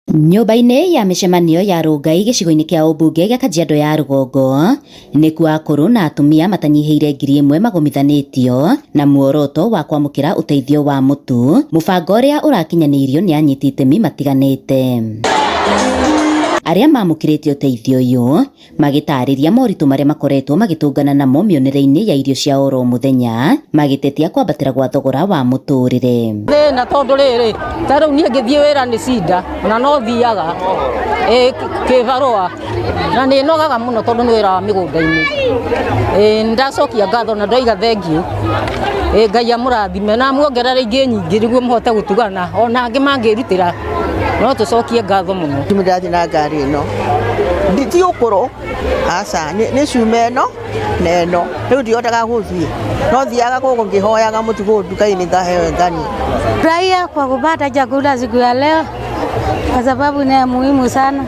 Nyũmba-inĩ ya mĩcemanio ya Rongai gĩcigo-inĩ kĩa ũmbunge gĩa Kajiado ya rũgongo nĩkuo akũrũ na atumia matanyihĩire 1000 magomithanĩtio na muoroto wa kwamũkĩra ũteithio wa mũtu, mũbango ũrĩa ũrakinyanĩirio nĩ anyiti itemi matiganĩte. Arĩa mamũkĩrĩte ũteithio ũyũ magĩtarĩria moritũ marĩa makoretwo magĩtũngana namo mĩonere-inĩ ya irio cia oro mũthenya, magĩtetia kwambatĩra gwa thogora wa mũtũrĩre. Thĩna tondũ rĩrĩ, ta rĩu niĩ ngĩthiĩ wĩra nĩ cinda ona no thiaga ĩ kĩbarũa na nĩ nogaga mũno tondũ nĩ wĩra wa mĩgũnda-inĩ. Ĩ nĩndacokia ngatho na ndoiga thengiũ. Ĩ Ngai amũrathime na amuongerere ingĩ nyingĩ nĩguo mũhote gũtugana ona angĩ mangĩrutĩra no tũcokie ngatho mũno. Ndĩrathiĩ na ngari ĩno ti ũkũrũ, aca, nĩ cuma ĩno na ĩno, rĩu ndihotaga gũthiĩ, no thiaga gũkũ ngĩhoyaga mũtu kũu nduka-inĩ ngaheo nganyua. Furahia kwa kupata chakula siku ya leo kwa sababu ni muhimu sana.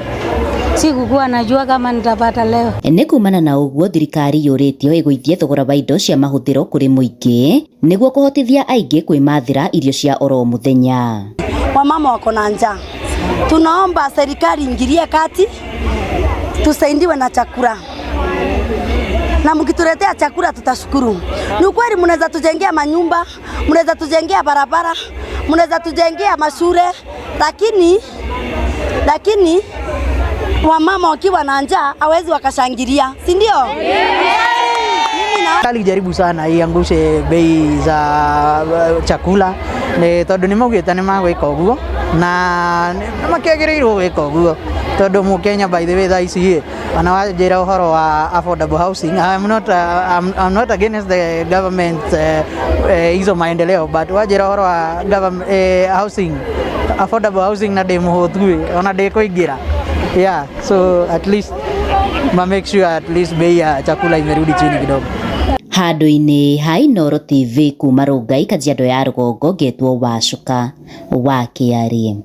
Sikukuwa najua kama nitapata leo. Nĩ kumana na ũguo thirikari yũrĩtio ĩgũithie thogora wa indo cia mahũthĩro kũrĩ mũingĩ nĩguo kũhotithia aingĩ kwĩmathĩra irio cia oro mũthenya. Wamama wako na njaa, tunaomba serikali ingilie kati, tusaidiwe na chakula na mkituletea chakula tutashukuru. Ni ukweli mnaweza tujengea manyumba, mnaweza tujengea barabara, mnaweza tujengea mashule, lakini wamama wakiwa na njaa hawezi wakashangilia, si ndio? Serikali jaribu sana iangushe bei za chakula nĩ tondũ nĩ maugĩte nĩ magwĩka ũguo na nĩ makĩagĩrĩirwo gwĩka ũguo tondũ mũkenya, by the way, thaa ici ĩ ona wanjĩra ũhoro wa affordable housing, I'm not against the government hizo maendeleo, but wanjĩra ũhoro wa government, housing, affordable housing, na ndĩ mũhũtu ĩ ona ndĩkũingĩra. Yeah, so at least ma make sure at least bei ya chakula imerudi chini kidogo. Handũ-inĩ ha Inooro TV kuma Rongai, Kajiado ya rũgongo, ngetwo Wacuka wa Kĩarĩ.